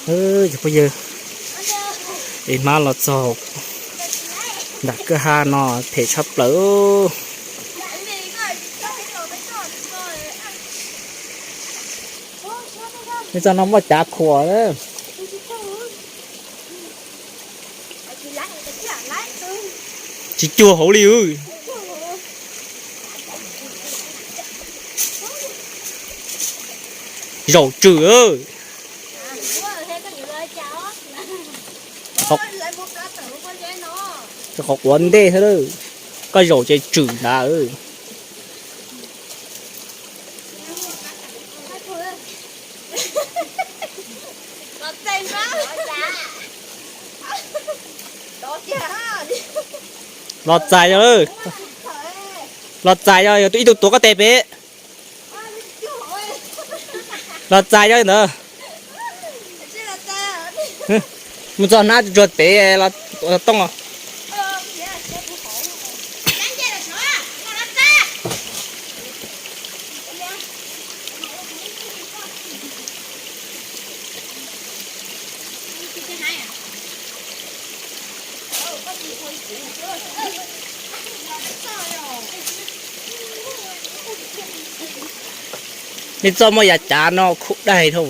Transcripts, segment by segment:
Cov phooj ywg, es hmab los txog nram kwj ha no phem tshaj plaws. Nws txog no muaj cav khuam. Tsis cuag hauv li. Zaum tswm. Qhov quav ntej xwb, koj zaum ces tswm ntawd. Los txais os, los txais os, yog ib tug tuav koj tes pem. Los txais os ntawd. Mus txog hnab tsuag tsuag pem los tooj os. Nej txoj muaj yav cav no khuv daig dhau.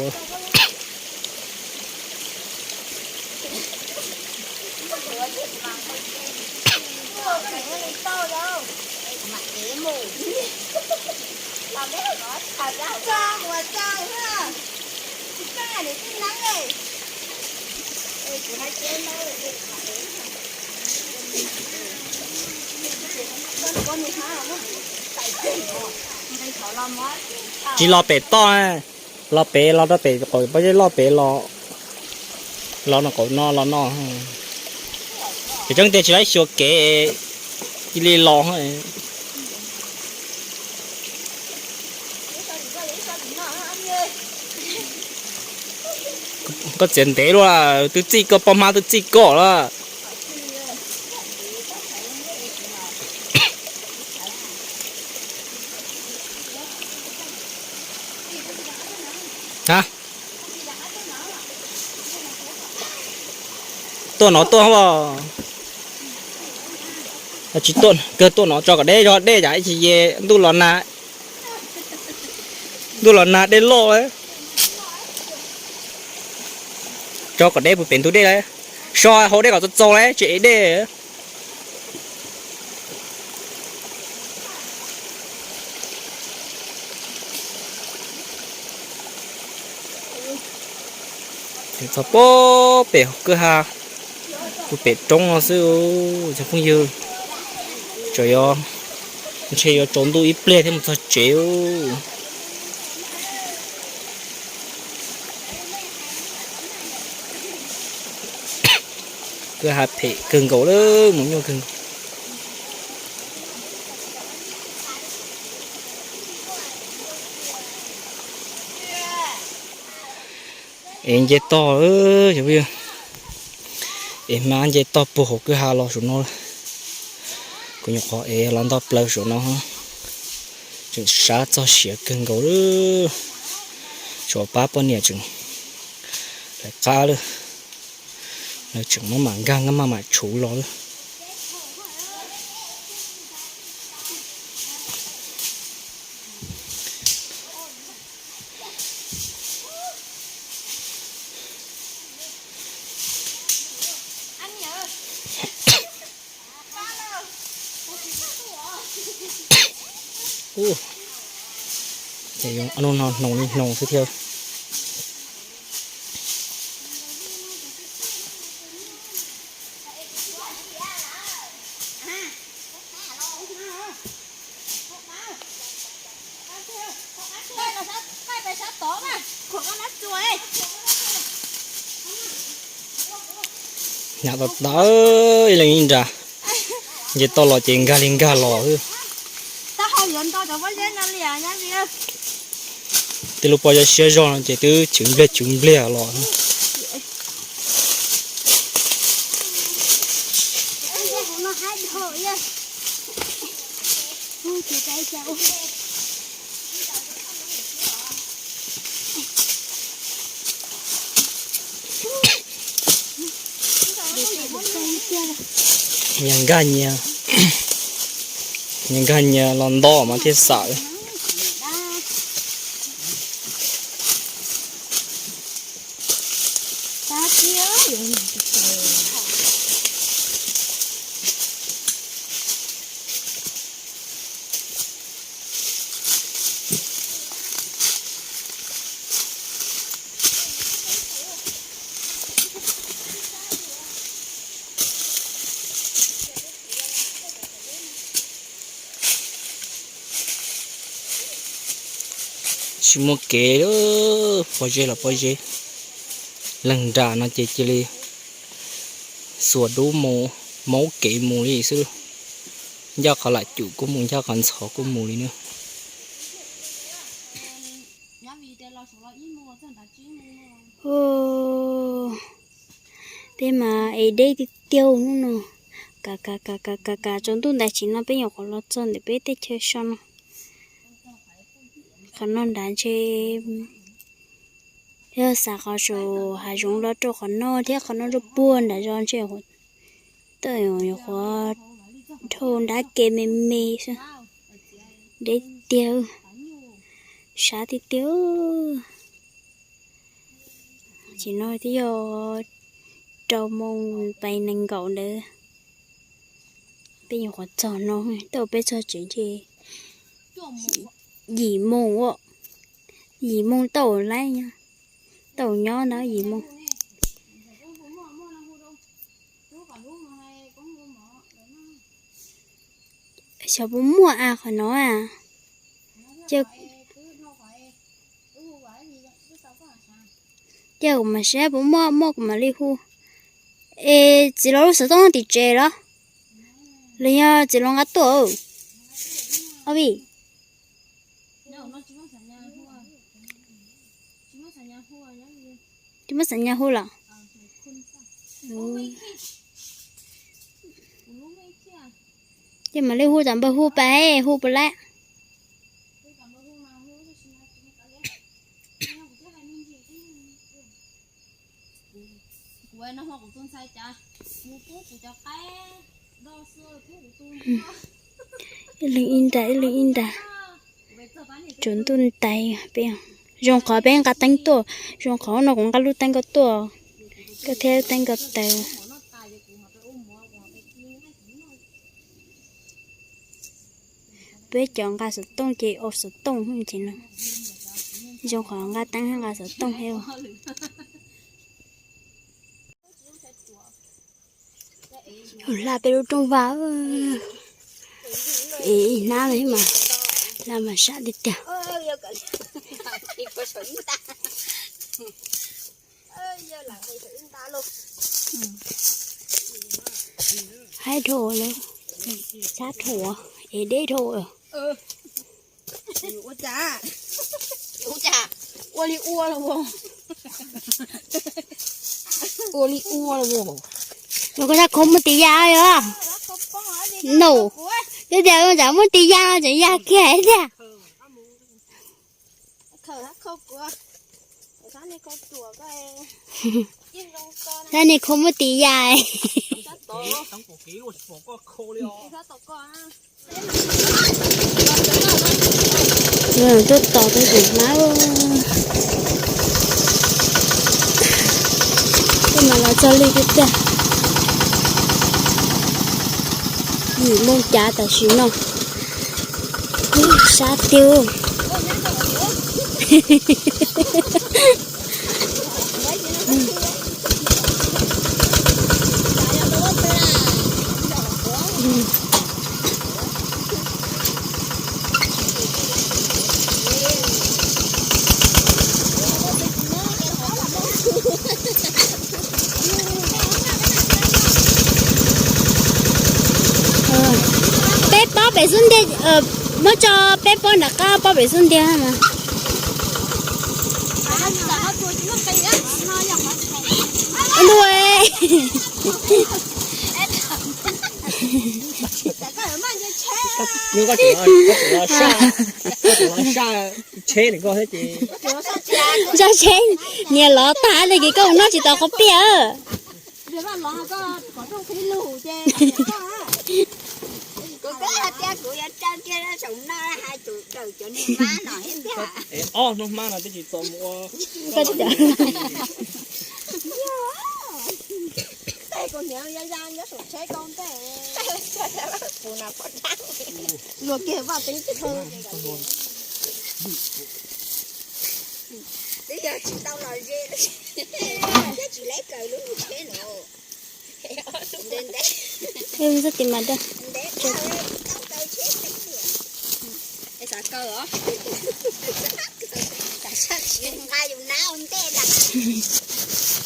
Tsis los pem toj, los pem los rau pem qaum pob zeb loj pem los, los no qaum no los no. Ces tseeb tiag tsis laib xyuas kev, cia li los. Koj txiav ntev luaj, twb txij koj poj hmab twb txij koj lawm. Tuaj no tuaj os. Tsis tuaj, kawg tuaj no tso kom deb zog dej yam ib chim ces ntuj los nag. Ntuj los nag dej loj. Tso kom deb puag pem ntug dej lawm. So hauv dej kom txaus txaus lawm tsis ev dej. Txog puag pem kwj ha, puag pem roob no xwb cov phooj ywg. Tseem yuav, ntshe yuav tsaus ntuj ib pliag thiaj mus txog tsev. Kwj ha phem kawg nkaus lawm, mus nyuaj kawg nkaus. Es nce toj, es hmab nce toj puag hauv kwj ha los saum no. Kuv nyuam qhuav es los nto plaws saum no, tseem sab txog siav kawg nkaus lawm. Tshuav pab poj niam tseem lawv qab lawm, lawv tseem maj mam nkag maj mam tshuv los lawm. Ces yuav hnub no hnoos li hnoos xwb thiab. Nyam tau tau ib leeg ib nra, nce toj los ces nkag li nkag los xwb. Tej lub pob zeb siab zog no ces twb chwv npliag chwv npliag los. Nyias nkag nyias, nyias nkag nyias los nto mas thiaj xam. Tsis muaj kev, pob zeb los pob zeb, leej nram no ces cia li xuas dub mus, maub kev mus li xwb. Ncaj qhov lam cum kuj mus, ncaj qhov ntxhov kuj mus li na. Peb mas ev deb tiag tiag hnub no, kam kam kam kam kam tsaus ntuj ntais tsim no peb nyuam qhuav los txog ntawm peb teb chaws so no. Qhov no nrad ntshe yog xav qhov saum hav zoov los rau qhov no thiab, qhov no rau puag nrad zos ntshe tawm nyuam qhuav dhau nrab ke me me xwb. Deb tiag, sab tiag tiag. Tsim no twb yog rau moos pais nees nkaum ntawd. Peb nyuam qhuav txog no, tau peb txog tsev ntshe yim moos, yim moos tau laib, tau nyob ntawd yim moos. Xyov puas muaj a qhov no a. Cia kuv mam saib puas muaj, muaj kuv mam li hu. Es txiv laus lub xov tooj nyob tim tsev los? Los yog txiv laus nqa tuaj? Ob vim tsis muaj xam nyas hu los? Ces mam li hu tam npawg hu pais, hu puas laib. Ib leeg ib nra, ib leeg ib nra. Tsaus ntuj ntais peb, zoo qhov peb nqa teeb tuaj, zoo qhov no kuv nqa lub teeb ko tuaj, koj thiab lub teeb ko taws. Peb cov nqa xov tooj ces ua xov tooj ces no, zoo qhov nqa teeb nqa xov tooj thiab. Hla peb lub rooj vag, es hnab los mas, hla mas sab tiag tiag. Haib dhau lawm, sab dhau, es deb dhau. Ua li ua los, ua li ua los. Nws koj sab khau muaj tis ya yog? No, twb tias tsam muaj tis ya no tsam ya kiag tiag. Sab niag khau muaj tis ya. Tuaj tos peb tus hlab, tej mas los txog li tiag tiag. Yim moos cav tam sim no, sab tiag. Peb pob pem xub ntiag, muab tso peb pob nram qab, pob pem xub ntiag mas. Ntuj, koj tseem los saj tsheb ntawm koj thiab ces. Zaj tsheb niam lov tag li, koj mus noj tsis tau qhov piaj. Kuv tias kuv yuav tsa kiag saum no hais tus dawm cov niag mab no thiab tiag. Ob hnub hmab no twb tsis txom ua. Tej kuv niam ya ya nyob saum tsheb koj ntej. Luag kiag vaj teeb tsis thw. Twb yog tsis tau los ze thiab tsis leb kaws lub tsheb no. Ntev ntev. Txhob tiv mas da. Ntev tau kaws tsheb teeb li. Es xav kaws os. Xav sab tsis nqa yus nab ua ntej na.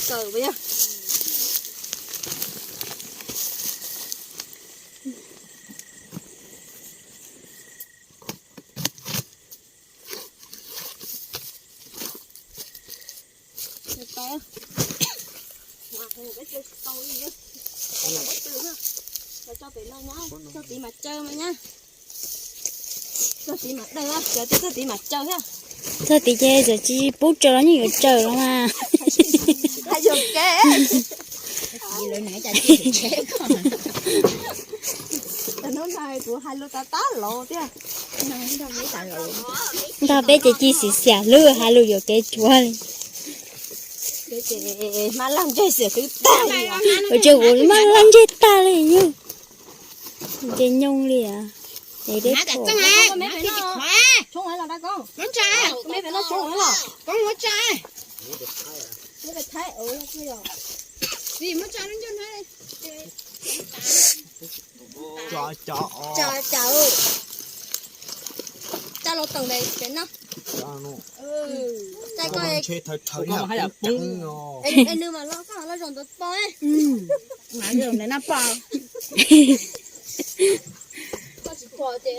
Kaws yog. Tso pem no nyab, txog tid mas tsaws mas nyab. Txog tid mas daws, txog tid mas tsaws thiab. Txog tid ces txawm tsis pub tsaws los yeej yuav tsaws los mas. Hais yog kev. Hnub no kuv hais lus tab tab laus thiab. Nrog peb ces cia xiam xiam hlub hais lus yuam kev tsuav li. Hmab laj ntseg xiam twb tag li. Ua tsaug kuv hmab laj ntseg tag li yog. Ntsej nyooj li es deb pom. Tsa los teem pem no. Tsa koj ntshe thawv thawv, nws mas los koj los zaum ntawd pom. Mas zaum ntawd na pom. Koj tsis pom ces